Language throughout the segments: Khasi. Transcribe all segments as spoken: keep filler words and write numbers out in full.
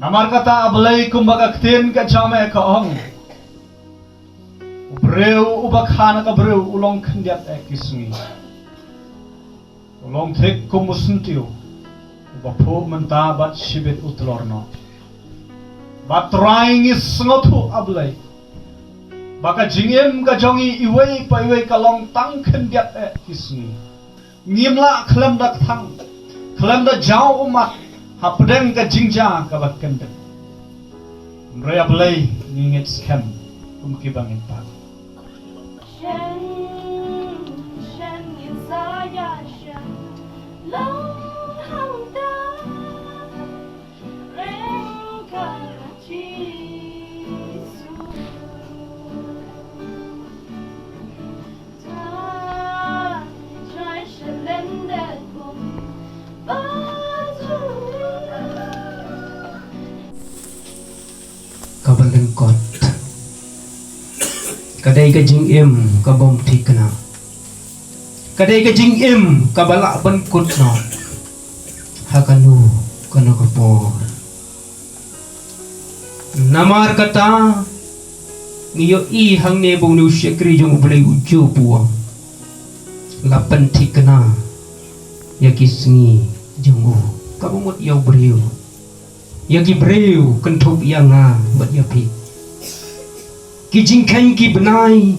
Namar kata A Blei, kumba ka ktien ka jam eh ka ong, u briew uba kha na ka briew u long khyndiat eh ki sngi. U long thik kum u syntiew uba phuh mynta bad shibit u tlor noh. Bad Trai, ngi sngewthuh A Blei ba ka jingim ka jong ngi iwei pa iwei ka long tang khyndiat eh ki sngi. Ngim lah khlem da kthang, khlem da jaw ummat hapdeng ka jingjia kaba kyndit. Hynrei A Blei, ngi ngeit skhem kum kiba ngeit pat. Shen, shen, ngin sa ïa shen long hangta. Reng ka Jisu. Ta jai shalended bom ba juli. Kaba lyngkot ka dei ka jingim ka bym thikna. Ka dei ka jingim kaba lah ban kut noh ha kano kano ka por. Namar kata ngi ïohi hangne ba une u shakri jong U Blei u Job u la pynthikna ïa ki sngi jong u. Kaba mut ïa u briew, ïa ki briew, kynthup ïa nga bad ïa phi. Ki jingkheiñ ki bnai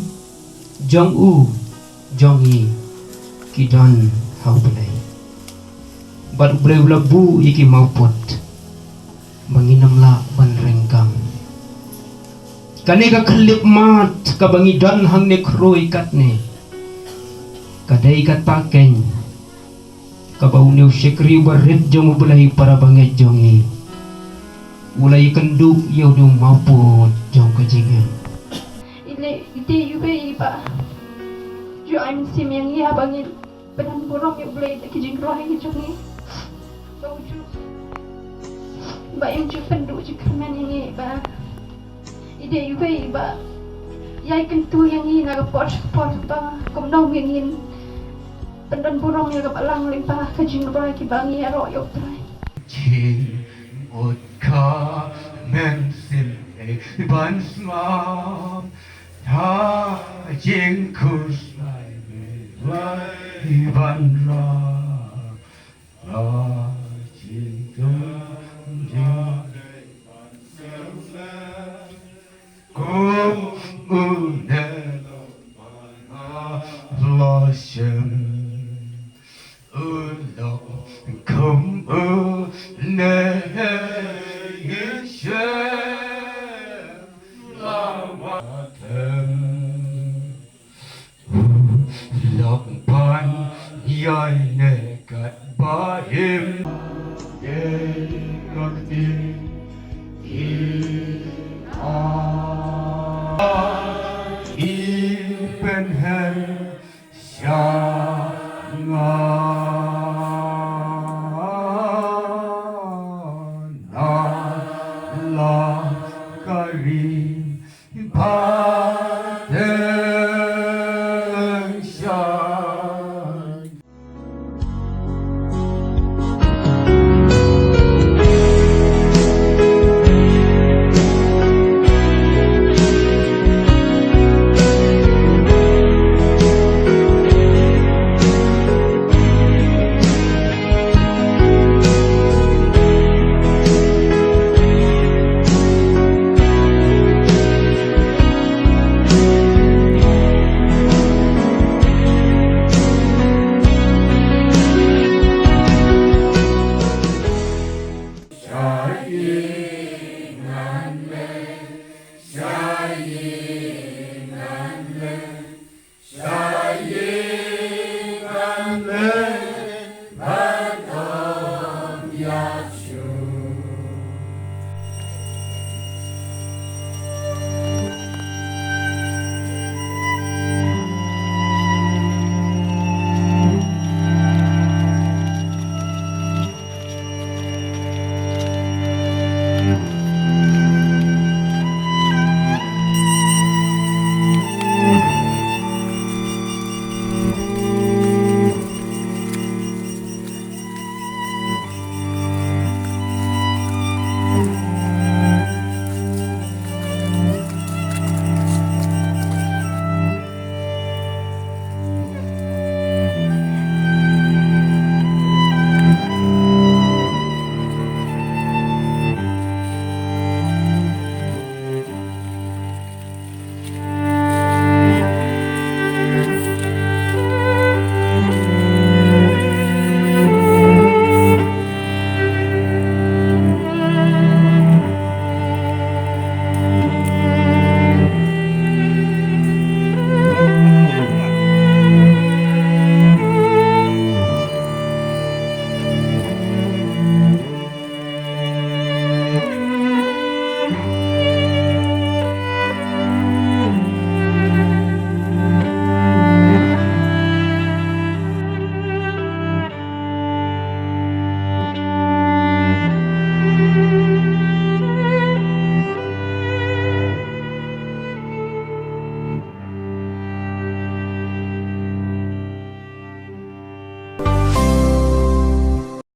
jong u jong ngi ki don ha U Blei. Bad U Blei u la buh ïa ki mawpud ba ngin ym lah ban ryngkang. Kane ka khyllipmat kaba ngi don hangne khrui katne ka dei kata keiñ kaba une u shakri uba rit jong U Blei, para bangeit jong ngi, u la ïakynduh ïa une u mawpud jong ka jingim. Ile ite yu be iba ju ai mynsiem ïa ngi haba ngin pynban burom ïa U Blei da ki jingrwai ki jong ngi. Ba u ju, ba im ju pynduh ju kyrmen ïa ngi ba i dei iwei ba ïai kyntu ïa ngi na ka por sha ka por ba kumno ngin pynban burom ïa ka balang lyngba ka jingrwai kiba ngi ïaroh ïa U Trai. Jingmut ka mynsiem ei ban sngap, ha jingkhuslai ei ban rah. Kum une la shem, u long kum une shem.